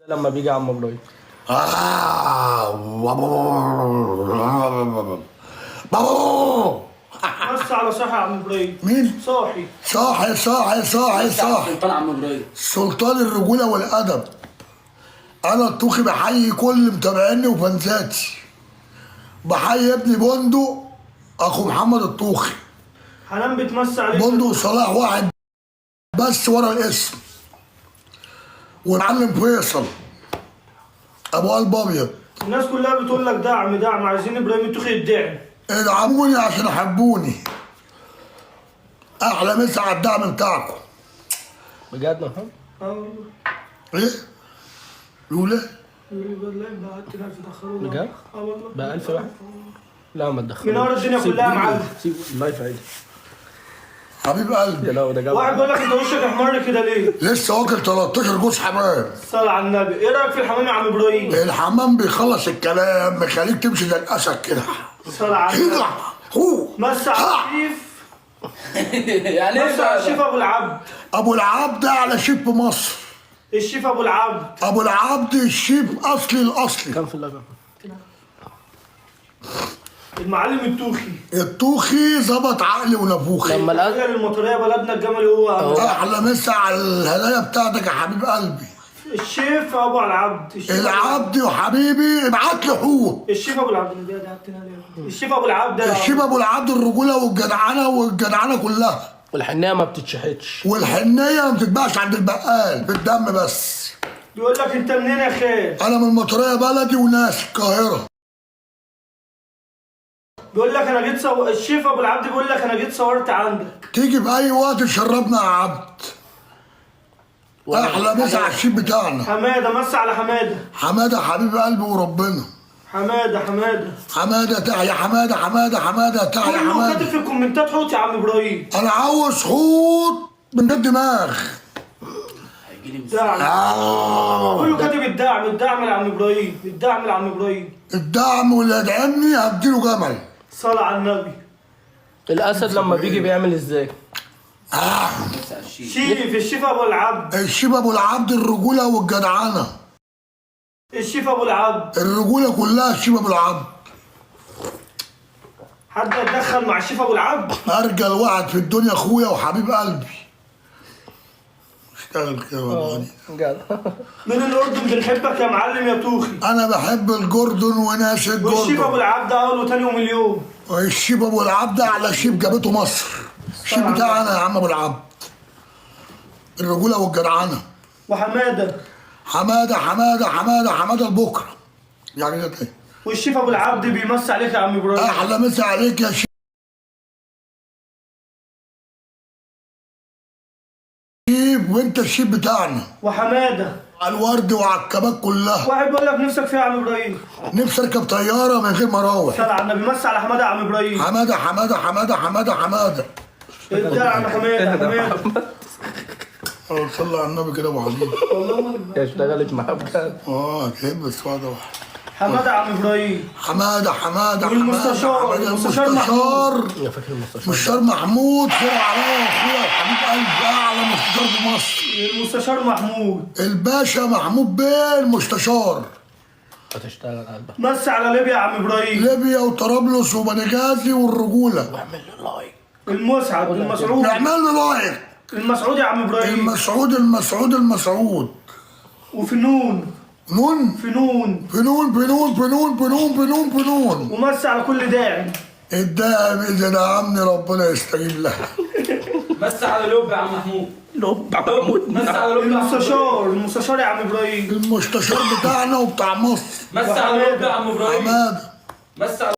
لما بيجي عم ابراهيم. بس على صاحي يا عم ابراهيم. مين؟ صاحي. صاحي صاحي صاحي صاحي. سلطان عم ابراهيم. سلطان الرجولة والأدب. أنا الطوخي بحيي كل متابعيني وفانزاتي. بحيي ابني بندق أخو محمد الطوخي. حنان بتمسي عليك. بندق وصلاح واحد بس ورا الاسم. والمعلم فيصل أبو قلب أبيض. الناس كلها بتقول لك دعم دعم، عايزين ابراهيم الطوخي يدعم. ادعموني عشان حبوني. أحلى مسا على الدعم بتاعكم. بجد يا محمد؟ اه والله. إيه؟ بيقول إيه؟ بيقولوا لي بعت ناس دخلوا. بجد؟ اه والله. بقى 1000 واحد؟ لا ما تدخلوش. منور الدنيا كلها يا معلم. سيبوا ال live عادي. حبيب قلبي. يا لهوي ده جاب. واحد بيقول لك انت وشك احمر كده ليه؟ لسه واكل 13 جوز حمام. صل على النبي. ايه رايك في الحمام يا عم ابراهيم؟ الحمام بيخلص الكلام، بيخليك تمشي زي الاسد كده. صل على النبي. كده هو مسي على الشيف. يعني ايه مسي على الشيف بقى؟ ابو العبد. ابو العبد اعلى شيف في مصر. الشيف ابو العبد. ابو العبد الشيف اصلي الاصلي. كام في ال live يا محمد؟ المعلم الطوخي. الطوخي ظبط عقلي ونافوخي. لما الأ... رجال المطريه بلدنا الجمل هو احلى مسا على الهدايا بتاعتك يا حبيب قلبي. الشيف ابو العبد. الشيف العبد وحبيبي ابعت لي حوت. الشيف ابو العبد ده دعبتنا ليه؟ الشيف ابو العبد ده. الشيف ابو العبد الرجولة والجدعنه والجدعنه كلها. والحنيه ما بتتشحتش. والحنيه ما بتتباعش عند البقال بالدم بس. بيقول لك انت منين يا خال؟ انا من المطريه بلدي وناس القاهرة. بيقول لك انا جيت الشيف ابو العبد بيقول لك انا جيت صورت عندك. تيجي في اي وقت تشربنا يا عبد. احلى مسا على الشيف بتاعنا. حمادة مسي على حمادة. حمادة حبيب قلبي وربنا. حمادة حمادة. حمادة تعيا حمادة حمادة حمادة تعيا كله كاتب حمادة. في الكومنتات حوت يا عم ابراهيم. انا عاوز حوت من غير دماغ. هيجيلي من دعم. كله كاتب الدعم الدعم لعم ابراهيم، الدعم لعم ابراهيم. الدعم واللي يدعمني هديله جمل. صلى على النبي. الاسد لما بيجي بيعمل ازاي؟ على الشيف. شيف الشيف ابو العبد. الشيف ابو العبد الرجولة والجدعنه. الشيف ابو العبد. الرجولة كلها الشيف ابو العبد. حد يتدخل مع الشيف ابو العبد؟ ارجل واحد في الدنيا اخويا وحبيب قلبي. اشتغل كده يا أبو غني. جدع. من الاردن بنحبك يا معلم يا طوخي. انا بحب الجردن وناس والشيف ابو الجردن. العبد اول وتاني ومليون. الشيف ابو العبد اعلى شيف جابته مصر. الشيف بتاعنا يا عم ابو العبد. الرجولة والجدعنه. وحماده. حمادة حمادة حمادة حمادة لبكرة. يعني ده ايه؟ والشيف ابو العبد بيمسي عليك يا عم ابراهيم. احلى مسا عليك يا شيف وانت الشيف بتاعنا. وحماده. على الورد وعلى الكباب كلها. واحد بيقول لك نفسك فيها يا عم ابراهيم. نفسي اركب طيارة من غير ما اروح. صلى على النبي. مسي على حمادة يا عم ابراهيم. حمادة حمادة حمادة حمادة حمادة. الدعم حمادة حمادة. صلى على النبي كده يا ابو حبيب. هي اشتغلت معاه بجد. تحب بس واحدة واحدة. حمادة يا عم ابراهيم. حمادة حمادة والمستشار، حمادة المستشار المستشار. يا فاكر المستشار. مستشار محمود فرع عليا اخويا حبيب قلبي اعلى مستشار في مصر. المستشار محمود. الباشا محمود بيه المستشار. هتشتغل قلبك. مسي على ليبيا يا عم ابراهيم. ليبيا وطرابلس وبنغازي والرجوله. واعمل له like. المسعد المسعود. نعمل له like. المسعود يا عم ابراهيم. المسعود المسعود المسعود. وفنون. نون فنون. فنون فنون فنون فنون فنون فنون. ومسي على كل داعم. الداعم اذا دعمني ربنا يستجيب له. بس على لب يا عم محمود. لب محمود. بس على لب يا عم إبراهيم. المستشار المستشار يا عم ابراهيم. المستشار بتاعنا وبتاع مصر. بس على لب يا عم ابراهيم. حمادة. بس على